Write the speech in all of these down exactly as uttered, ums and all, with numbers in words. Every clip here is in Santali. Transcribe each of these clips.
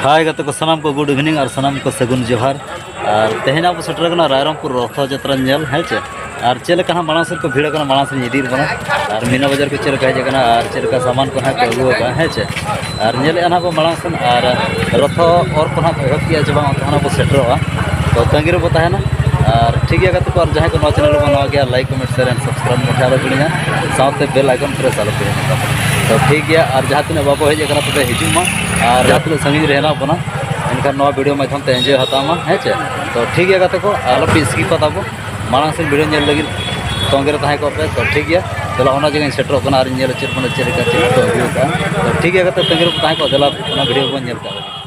ᱦᱟᱭ ᱜᱟᱛᱮ ᱠᱚ, ᱥᱟᱱᱟᱢ ᱠᱚ good evening ᱟᱨ ᱥᱟᱱᱟᱢ ᱠᱚ ᱥᱟᱹᱜᱩᱱ ᱡᱚᱦᱟᱨ᱾ ᱟᱨ ᱛᱮᱦᱮᱧ ᱟᱵᱚ ᱥᱮᱴᱮᱨ ᱟᱠᱟᱱᱟ ᱨᱟᱭᱨᱚᱝᱯᱩᱨ ᱨᱚᱛᱷᱚ ᱡᱟᱛᱨᱟ ᱧᱮᱞ, ᱦᱮᱸ ᱪᱮ? ᱟᱨ ᱪᱮᱫ ᱞᱮᱠᱟ ᱦᱟᱸᱜ ᱢᱟᱲᱟᱝ ᱥᱮᱫ ᱠᱚ ᱵᱷᱤᱲ ᱟᱠᱟᱱᱟ, ᱢᱟᱲᱟᱝ ᱥᱮᱫ ᱤᱧ ᱤᱫᱤᱭᱮᱫ ᱵᱚᱱᱟ᱾ ᱟᱨ ᱢᱤᱱᱟ ᱵᱟᱡᱟᱨ ᱠᱚ ᱪᱮᱫ ᱞᱮᱠᱟ ᱦᱮᱡ ᱟᱠᱟᱱᱟ ᱟᱨ ᱪᱮᱫ ᱞᱮᱠᱟ ᱥᱟᱢᱟᱱ ᱠᱚ ᱦᱟᱸᱜ ᱠᱚ ᱟᱹᱜᱩ ᱟᱠᱟᱫᱼᱟ, ᱦᱮᱸ ᱪᱮ? ᱟᱨ ᱧᱮᱞᱮᱫᱼᱟ ᱱᱟᱦᱟᱜ ᱵᱚ ᱢᱟᱲᱟᱝ ᱥᱮᱱ, ᱟᱨ ᱨᱚᱛᱷᱚ ᱚᱨ ᱠᱚ ᱦᱟᱸᱜ ᱠᱚ ᱮᱦᱚᱵ ᱠᱮᱜᱼᱟ ᱪᱮ ᱵᱟᱝ, ᱚᱱᱛᱮ ᱦᱚᱸ ᱱᱟᱜ ᱵᱚ ᱥᱮᱴᱮᱨᱚᱜᱼᱟ᱾ ᱛᱚ ᱛᱟᱺᱜᱤ ᱨᱮᱵᱚ ᱛᱟᱦᱮᱱᱟ᱾ ᱟᱨ ᱴᱷᱤᱠ ᱜᱮᱭᱟ ᱜᱟᱛᱮ ᱠᱚ, ᱟᱨ ᱡᱟᱦᱟᱸᱭ ᱠᱚ ᱱᱚᱣᱟ channel ᱨᱮᱵᱚᱱ ᱱᱟᱣᱟ ᱜᱮᱭᱟ, like, comment, share and subscribe ᱢᱚᱴᱷᱮ ᱟᱞᱚ ᱦᱤᱲᱤᱧᱟ, ᱥᱟᱶᱛᱮ bell icon press ᱟᱞᱚ ᱯᱮ ᱦᱤᱲᱤᱧᱟ᱾ ᱛᱚ ᱴᱷᱤᱠ ᱜᱮᱭᱟ, ᱟᱨ ᱡᱟᱦᱟᱸ ᱛᱤᱱᱟᱹᱜ ᱵᱟᱵᱚ ᱦᱮᱡ ᱟᱠᱟᱱᱟ ᱛᱚᱵᱮ ᱦᱤᱡᱩᱜ ᱢᱟ, ᱟᱨ ᱡᱟᱦᱟᱸ ᱛᱤᱱᱟᱹᱜ ᱥᱟᱺᱜᱤᱧ ᱨᱮ ᱦᱮᱱᱟᱜ ᱵᱚᱱᱟ, ᱮᱱᱠᱷᱟᱱ ᱱᱚᱣᱟ video ᱢᱟᱫᱽᱫᱷᱚᱢ ᱛᱮ enjoy ᱦᱟᱛᱟᱣ ᱢᱟ, ᱦᱮᱸ ᱪᱮ? ᱛᱚ ᱴᱷᱤᱠ ᱜᱮᱭᱟ ᱜᱟᱛᱮ ᱠᱚ, ᱟᱞᱚ ᱯᱮ skip ᱟ ᱛᱟᱵᱚ, ᱢᱟᱲᱟᱝ ᱥᱮᱱ video ᱧᱮᱞ ᱞᱟᱹᱜᱤᱫ ᱛᱚᱸᱜᱮ ᱨᱮ ᱛᱟᱦᱮᱸ ᱠᱚᱜ ᱯᱮ᱾ ᱛᱚ ᱴᱷᱤᱠ ᱜᱮᱭᱟ, ᱪᱚᱞᱚ ᱚᱱᱟ ᱡᱟᱭᱜᱟᱧ ᱥᱮᱴᱮᱨᱚᱜ ᱠᱟᱱᱟ ᱟᱨᱤᱧ ᱧᱮᱞᱟ ᱪᱮᱫ ᱵᱚᱱ, ᱪᱮᱫ ᱞᱮᱠᱟ ᱪᱮᱫ ᱠᱚ ᱟᱹᱜᱩ ᱟᱠᱟᱫᱼᱟ᱾ ᱛᱚ ᱴᱷᱤᱠ ᱜᱮᱭᱟ ᱜᱟᱛᱮ, ᱛᱟᱺᱜᱤ ᱨᱮ ᱛᱟᱦᱮᱸ ᱠᱚᱜ, ᱫᱮᱞᱟ ᱚᱱᱟ video ᱵᱚᱱ ᱧᱮᱞ ᱠᱟᱜ ᱞᱮᱜᱮ᱾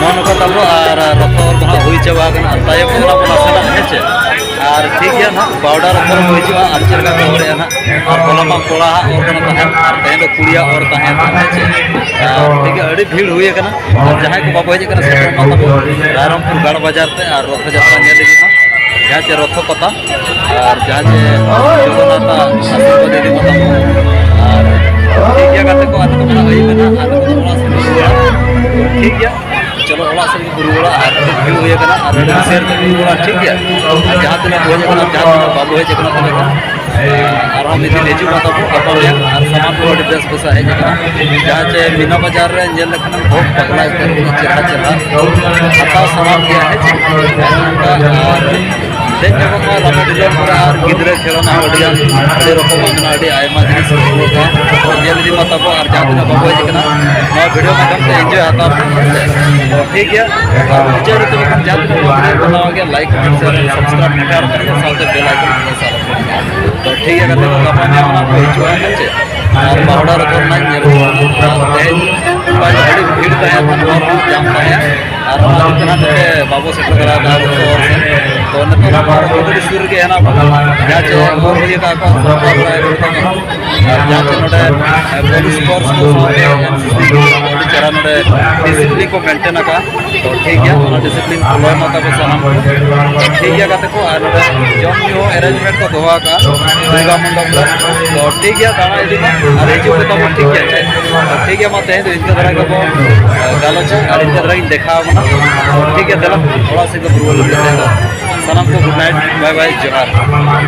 ᱱᱚᱜᱼᱚ ᱱᱚᱝᱠᱟ ᱛᱟᱵᱚ, ᱟᱨ ᱨᱚᱛᱷᱚ ᱫᱚ ᱦᱟᱸᱜ ᱦᱩᱭ ᱪᱟᱵᱟ ᱟᱠᱟᱱᱟ, ᱟᱨ ᱛᱟᱭᱚᱢ ᱠᱟᱱᱟ ᱵᱚᱱ ᱱᱟᱥᱮᱱᱟᱜ, ᱦᱮᱸ ᱪᱮ? ᱟᱨ ᱴᱷᱤᱠ ᱜᱮᱭᱟ ᱱᱟᱦᱟᱜ, ᱵᱟᱣᱰᱟ ᱨᱚᱛᱷᱚ ᱨᱮᱠᱚ ᱦᱤᱡᱩᱜᱼᱟ, ᱟᱨ ᱪᱮᱫ ᱞᱮᱠᱟ ᱠᱚ ᱦᱚᱨᱮᱜᱼᱟ ᱱᱟᱦᱟᱜ, ᱟᱨ ᱦᱚᱞᱟ ᱢᱟ ᱠᱚᱲᱟ ᱦᱟᱸᱜ ᱦᱚᱨ ᱠᱟᱱᱟ ᱛᱟᱦᱮᱸᱫ, ᱟᱨ ᱛᱮᱦᱮᱧ ᱫᱚ ᱠᱩᱲᱤᱭᱟᱜ ᱦᱚᱨ ᱛᱟᱦᱮᱸ ᱠᱟᱱᱟ, ᱦᱮᱸ ᱪᱮ? ᱟᱨ ᱴᱷᱤᱠ ᱜᱮᱭᱟ, ᱟᱹᱰᱤ ᱵᱷᱤᱲ ᱦᱩᱭ ᱟᱠᱟᱱᱟ, ᱟᱨ ᱡᱟᱦᱟᱸᱭ ᱠᱚ ᱵᱟᱠᱚ ᱦᱮᱡ ᱟᱠᱟᱱᱟ, ᱥᱮᱴᱮᱨᱚᱜ ᱢᱟ ᱛᱟᱵᱚ ᱨᱟᱭᱨᱚᱝᱯᱩᱨ ᱜᱟᱲ ᱵᱟᱡᱟᱨ ᱛᱮ, ᱟᱨ ᱨᱚᱛᱷᱚ ᱡᱟᱛᱨᱟ ᱧᱮᱞ ᱞᱟᱹᱜᱤᱫ ᱢᱟ, ᱡᱟᱦᱟᱸ ᱪᱮ ᱨᱚᱛᱷᱚ ᱯᱟᱛᱟ, ᱟᱨ ᱡᱟᱦᱟᱸ ᱪᱮ ᱡᱚᱜᱚᱱᱱᱟᱛᱷ ᱟᱜ ᱟᱥᱤᱨᱵᱟᱫᱽ ᱤᱫᱤ ᱠᱟᱛᱮ ᱵᱚᱱ, ᱟᱨ ᱴᱷᱤᱠ ᱜᱮᱭᱟ ᱜᱟᱛᱮ ᱠᱚ, ᱟᱨ ᱱᱤᱛᱚᱜ ᱫᱚ ᱟᱹᱭᱩᱵ ᱮᱱᱟ, ᱟᱨ ᱱᱤᱛᱚᱜ ᱫᱚ ᱚᱲᱟᱜ ᱥᱮᱫ ᱵᱚᱱ ᱨᱩᱣᱟᱹᱲᱟ᱾ ᱴᱷᱤᱠ ᱜᱮᱭᱟ, ᱪᱚᱞᱚ ᱚᱲᱟᱜ ᱥᱮᱫ ᱵᱚᱱ ᱨᱩᱣᱟᱹᱲᱟ, ᱟᱨ ᱟᱹᱰᱤ ᱵᱷᱤᱲ ᱦᱩᱭ ᱟᱠᱟᱱᱟ, ᱟᱨ ᱟᱹᱰᱤ ᱩᱥᱟᱹᱨᱟ ᱛᱮᱵᱚᱱ ᱨᱩᱣᱟᱹᱲᱟ᱾ ᱴᱷᱤᱠ ᱜᱮᱭᱟ, ᱟᱨ ᱡᱟᱦᱟᱸ ᱛᱤᱱᱟᱹᱜ ᱵᱚ ᱦᱮᱡ ᱟᱠᱟᱱᱟ, ᱡᱟᱦᱟᱸ ᱛᱤᱱᱟᱹᱜ ᱵᱟᱵᱚ ᱦᱮᱡ ᱟᱠᱟᱱᱟ, ᱛᱚᱵᱮ ᱠᱷᱟᱱ ᱟᱨᱦᱚᱸ ᱢᱤᱫ ᱫᱤᱱ ᱦᱤᱡᱩᱜ ᱢᱟ ᱛᱟᱵᱚ ᱜᱟᱯᱟ ᱢᱮᱭᱟᱝ, ᱟᱨ ᱥᱟᱱᱟᱢ ᱠᱚ ᱟᱹᱰᱤ ᱵᱮᱥ ᱵᱮᱥᱟ ᱦᱮᱡ ᱟᱠᱟᱱᱟ᱾ ᱡᱟᱦᱟᱸ ᱪᱮ ᱢᱤᱱᱟ ᱵᱟᱡᱟᱨ ᱨᱮ ᱧᱮᱞ ᱞᱮᱠᱷᱟᱱ ᱵᱚᱦᱩᱛ ᱯᱟᱜᱽᱞᱟ ᱩᱛᱟᱹᱨ ᱠᱟᱱᱟ, ᱪᱮᱦᱨᱟ ᱪᱮᱦᱨᱟ ᱦᱟᱛᱟᱣ ᱥᱟᱱᱟ ᱜᱮᱭᱟ, ᱦᱮᱸ ᱪᱮ? ᱟᱨ ᱫᱮᱡ ᱧᱚᱜᱚᱜ ᱢᱟ ᱞᱟᱢᱟ ᱰᱤᱞᱚᱱ ᱠᱚᱨᱮ, ᱟᱨ ᱜᱤᱫᱽᱨᱟᱹ ᱠᱷᱮᱞᱳᱱᱟ ᱟᱹᱰᱤ ᱜᱟᱱ, ᱟᱹᱰᱤ ᱨᱚᱠᱚᱢᱟᱜ ᱢᱮᱱᱟᱜᱼᱟ, ᱟᱹᱰᱤ ᱟᱭᱢᱟ ᱡᱤᱱᱤᱥ ᱠᱚ ᱧᱮᱞᱚᱜᱼᱟ᱾ ᱧᱮᱞ ᱤᱫᱤ ᱢᱟ ᱛᱟᱵᱚ, ᱟᱨ ᱡᱟᱦᱟᱸ ᱛᱤᱱᱟᱹᱜ ᱵᱟᱵᱚ ᱦᱮᱡ ᱟᱠᱟᱱᱟ, ᱱᱚᱣᱟ ᱵᱷᱤᱰᱤᱭᱳ ᱢᱟᱫᱽᱫᱷᱚᱢ ᱛᱮ ᱮᱱᱡᱚᱭ ᱦᱟᱛᱟᱣ ᱯᱮ, ᱦᱮᱸ ᱪᱮ? ᱛᱚ ᱴᱷᱤᱠ ᱜᱮᱭᱟ, ᱟᱨ ᱢᱩᱪᱟᱹᱫ ᱨᱮ ᱛᱚᱵᱮ ᱠᱷᱟᱱ ᱡᱟᱦᱟᱸ ᱛᱤᱱᱟᱹᱜ ᱵᱟᱵᱚ ᱦᱮᱡ ᱟᱠᱟᱱᱟ, ᱱᱚᱣᱟ ᱜᱮ ᱞᱟᱭᱤᱠ, ᱠᱚᱢᱮᱱᱴ, ᱥᱮᱭᱟᱨ, ᱥᱟᱵᱥᱠᱨᱟᱭᱤᱵ ᱢᱮ, ᱟᱨ ᱥᱟᱶᱛᱮ ᱵᱮᱞ ᱟᱭᱠᱚᱱ ᱯᱨᱮᱥ ᱟᱞᱚ ᱯᱮ ᱦᱤᱲᱤᱧᱟ᱾ ᱛᱚ ᱴᱷᱤᱠ ᱜᱮᱭᱟ ᱜᱟᱛᱮ ᱠᱚ, ᱜᱟᱯᱟ ᱢᱮᱭᱟᱝ ᱚᱱᱟ ᱠᱚ ᱦᱤᱡᱩᱜᱼᱟ, ᱦᱮᱸ ᱪᱮ? ᱟᱨ ᱵᱟᱣᱰᱟ ᱨᱚᱛᱷᱚ ᱨᱮᱱᱟᱜ ᱧᱮᱞ ᱦᱩᱭᱩᱜᱼᱟ᱾ ᱟᱨ ᱛᱮᱦᱮᱧ ᱟᱹᱰᱤ ᱵᱷᱤᱲ ᱛᱟᱦᱮᱸ ᱠᱟᱱᱟ, ᱦᱚᱨ ᱦᱚᱸ ᱡᱟᱢ ᱛᱟᱦᱮᱸ, ᱟᱨ ᱚᱱᱟ ᱠᱷᱟᱹᱛᱤᱨ ᱛᱮ ᱱᱟᱦᱟᱜ ᱱᱚᱛᱮ ᱵᱟᱵᱚ ᱥᱮᱴᱮᱨ ᱫᱟᱲᱮᱭᱟᱫᱟ ᱨᱚᱛᱷᱚ ᱦᱚᱨ ᱥᱮᱫ᱾ ᱛᱚ ᱱᱤᱛᱚᱜ ᱱᱟᱦᱟᱜ ᱱᱚᱣᱟ ᱨᱚᱛᱷᱚ ᱜᱟᱹᱰᱤ ᱥᱩᱨ ᱨᱮᱜᱮ ᱦᱮᱱᱟᱜ ᱵᱚᱱᱟ, ᱡᱟᱦᱟᱸ ᱪᱮ ᱦᱚᱨ ᱦᱩᱭ ᱟᱠᱟᱫ ᱠᱚ ᱥᱚᱨᱠᱟᱨ ᱨᱮ ᱟᱹᱜᱩ ᱠᱟᱛᱮ, ᱟᱨ ᱡᱟᱦᱟᱸ ᱪᱮ ᱱᱚᱰᱮ ᱯᱩᱞᱤᱥ ᱯᱷᱳᱨᱥ ᱠᱚ ᱥᱟᱶᱛᱮ ᱮᱱ ᱥᱤ ᱥᱤ ᱠᱚ ᱟᱹᱰᱤ ᱪᱮᱦᱨᱟ ᱱᱚᱰᱮ ᱰᱤᱥᱤᱯᱞᱤᱱ ᱠᱚ ᱢᱮᱱᱴᱮᱱ ᱟᱠᱟᱫᱼᱟ᱾ ᱛᱚ ᱴᱷᱤᱠ ᱜᱮᱭᱟ, ᱚᱱᱟ ᱰᱤᱥᱤᱯᱞᱤᱱ ᱯᱷᱚᱞᱳᱭ ᱢᱟ ᱛᱟᱵᱚ ᱥᱟᱱᱟᱢ ᱠᱚ᱾ ᱴᱷᱤᱠ ᱜᱮᱭᱟ ᱜᱟᱛᱮ ᱠᱚ, ᱟᱨ ᱱᱚᱰᱮ ᱡᱚᱢ ᱧᱩ ᱦᱚᱸ ᱮᱨᱮᱧᱡᱽᱢᱮᱱᱴ ᱠᱚ ᱫᱚᱦᱚ ᱟᱠᱟᱫᱼᱟ ᱫᱩᱨᱜᱟ ᱢᱚᱱᱰᱚᱯ ᱨᱮ᱾ ᱛᱚ ᱴᱷᱤᱠ ᱜᱮᱭᱟ, ᱫᱟᱬᱟ ᱤᱫᱤ ᱢᱟ ᱟᱨ ᱦᱤᱡᱩᱜ ᱢᱮ ᱛᱟᱵᱚ, ᱴᱷᱤᱠ ᱜᱮᱭᱟ᱾ ᱛᱚ ᱴᱷᱤᱠ ᱜᱮᱭᱟ, ᱢᱟ ᱛᱮᱦᱮᱧ ᱫᱚ ᱤᱱᱠᱟᱹ ᱫᱷᱟᱨᱟ ᱜᱮᱵᱚ, ᱮ, ᱜᱟᱞᱚᱪᱟ, ᱟᱨ ᱤᱱᱠᱟᱹ ᱫᱷᱟᱨᱟ ᱜᱤᱧ ᱫᱮᱠᱷᱟᱣ ᱟᱵᱚᱱᱟ᱾ ᱛᱚ ᱴᱷᱤᱠ ᱜᱮᱭᱟ, ᱫᱮᱞᱟ ᱚᱲᱟᱜ ᱥᱮᱫ ᱜᱮ ᱨᱩᱣᱟᱹᱲ ᱞᱟᱹᱜᱤᱫ ᱛᱮ᱾ ᱥᱟᱱᱟᱢ ᱠᱚ ᱜᱩᱰ ᱱᱟᱭᱤᱴ, ᱵᱟᱭ ᱵᱟᱭ, ᱡᱚᱦᱟᱨ᱾